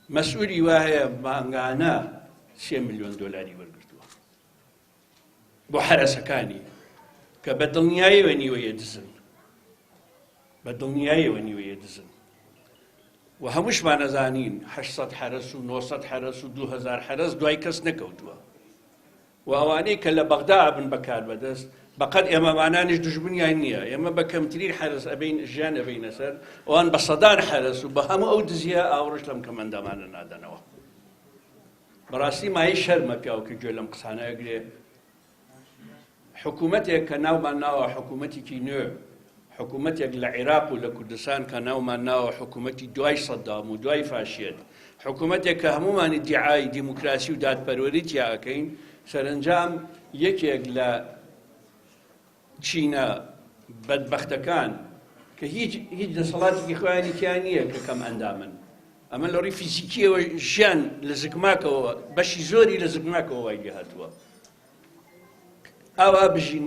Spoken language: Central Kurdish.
مەسئولی وا هەیە مانگانە سێ ملیۆن دۆلاری وەرگرتووە بۆ حەرەسەکانی کە بە دڵنیایەوە نیوەیە دزن بە دڵنیایەوە نیوەیە دزن و هەمووشمان ئەزانین 800 حەرەس و 900 حەرەس و 2000 حەرەس دوای کەس نەکەوتووە و ئەوانەی کە لە بەغدا ئەبن بە کاربەدەست بەقەد ئێمەمانانیش دوژمنیان نییە، ئێمە بە کەمترین حەرەس ئەبەین ژیان ئەبەینە سەر، ئەوان بە سەدان حەرەس و بە هەموو ئەو دزییە ئاوڕش لەم کەمئەندامانە نادەنەوە. بەڕاستی مایەی شەرمە پیاو کە گوێ لەم قسانە ئەگرێ. حکوومەتێک کە ناومان ناوە حکوومەتێکی نوێ، حکوومەتێک لە عێراق و لە کوردستان کە ناومان ناوە حکوومەتی دوای سەدام و دوای فاشیەت، حکوومەتێک کە هەموومان ئیدیعای دیموکراسی و دادپەروەری تیا ئەکەین، سەرەنجام یەکێک لە چینە بەدبەختەکان کە هیچ هیچ دەسەڵاتێکی خۆیانی تیا نییە کە کەم ئەندامن ئەمە لە ڕووی فیزیکیەوە ژیان لە زگماکەوە بەشی زۆری لە زگماکەوە وای لێ هاتووە ئاوا بژین.